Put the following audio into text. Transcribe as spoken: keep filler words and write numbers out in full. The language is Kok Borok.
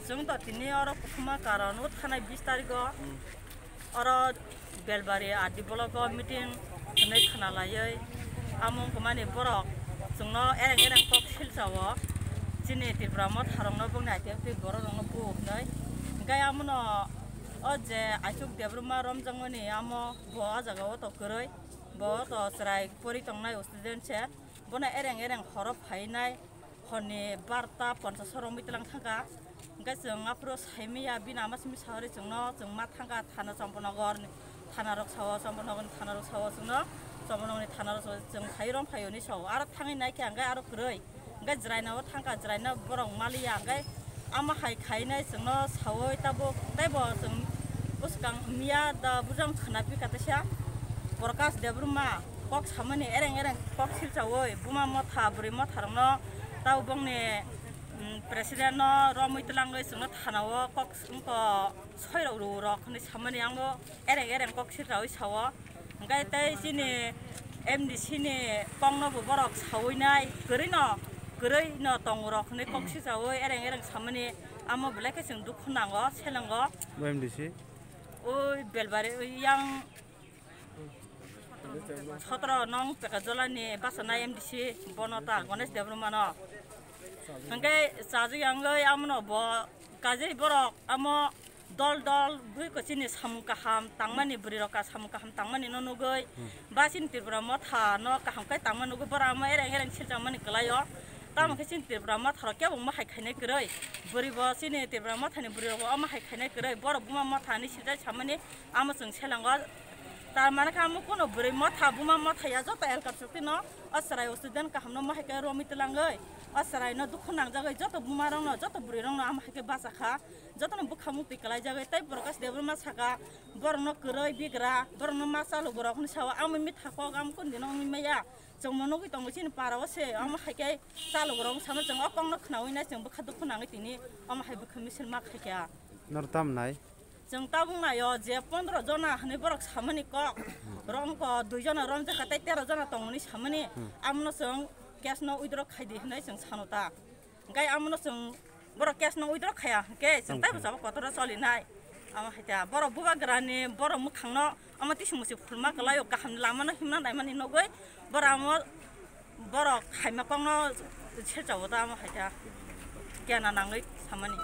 Chwng to tini oro kuthuma karon o thanai bis tarigo oro Belbari R D block o meeting hwnwi khna laiwi amo wngkha mani borok chwngno ereng ereng kok silsa o chini Tripura motharokno bongni aitwi aitwi bororokno bu hwnwi. Hwnkhe amono o je Aisuk Debbarma romjakmani amo bo o jaga o to kwrwi, bo to chwrai pori tongnai student se, bono ereng ereng horo phainai. Horni barta ponchas o romwi tlang thangkha. Hwnkhe chwng aphuru saimaya bini ama simi sahori chwngno chwng ma thangkha thana Champanagar ni thana rok sao, Champanagar ni thana rok sao chwngno, Champanagar ni thana rok sao chwng phai rom phaio hinwi sao. Aro thangwi naikhe hwnkhe aro kwrwi. Hwnkhe jwraina o thangkha, jwraina borok maliya hwnkhe ama hai khainai chwngno saui tabuk teibo chwng bwskang miya da bujang khwna pika teisa Prakash Debbarma kok samani ereng ereng kok silchaui buma motha bwrwi motha rokno tei bongni, mm, president no romwi twlangwi chwngno thana o kok wngkha soirok rw rok hinwi samani ang bo ereng ereng kok silchaui sao. Hwnkhe tei chini M D C ni kok no bo borok saui nai kwrwi no kwrwi no tongo rok hinwi kok silchaui ereng ereng samani amo belai khe chwng dukhu nango selengo. Bo M D C? Oi Belbari yang sotro nong Pekajola ni bachana M D C bono ta Ganesh Debbarma no. Hwnkhe chajak yang oi amono bo kajei borok amo dol dol bui ko chini samung kaham tangmani bwrwi rok ka samung kaham tangmani no nugui ba chini Tripura motha no kaham khe tangma nugui borok amo ereng ereng siljakmani kwlai o. Tamo khe chini Tripura motha rok kebo omo hai khainai kwrwi bwrwi bo chini Tripura motha ni bwrwi rok bo omo hai khainai kwrwi borok buma motha ni siljak samani amo chwng selengo. Tar mane khe amo kuno bwrwi motha buma motha ya joto elkar chukti no o chwrai o student kaham no omo hai khe romwi twlangwi o chwrai no dukhu nangjagwi joto buma rok no joto bwrwi rok no amo hai khe bacha kha. Jotono bwkha muktwi kwlaijagwi tei Prakash Debbarma saka borokno kwrwi bigra borokno ma chalogo rok hinwi sao. Amo mitha kok amo kunu dino wngwi maya chwngno nugwi tongo chini para o se omo hai khe chalogo rok wngwi sama chwng o kokno khnaui nai chwng bwkha dukhu nangwi tini omo hai bwkha misil ma khaikha. Noro tamo nai? Chwng tabuk nai o je pondro jona hinwi borok samani kok romko dui jona romjakha tei tero jona tongmani samani amono chwng case no withdraw khaidi hinwi chwng sano ta. Hwnkhe amono chwng borok case no withdraw khaya hwnkhe chwng taibo jabo kotor o cholinai. Amo hai ta borok bubagrani borok mwkhangno amo tising musi phulma kwlaio kaham lamano himna naimani nugui borok amo borok khaima kokno silchao ta amo hai ta kena nangwi samani.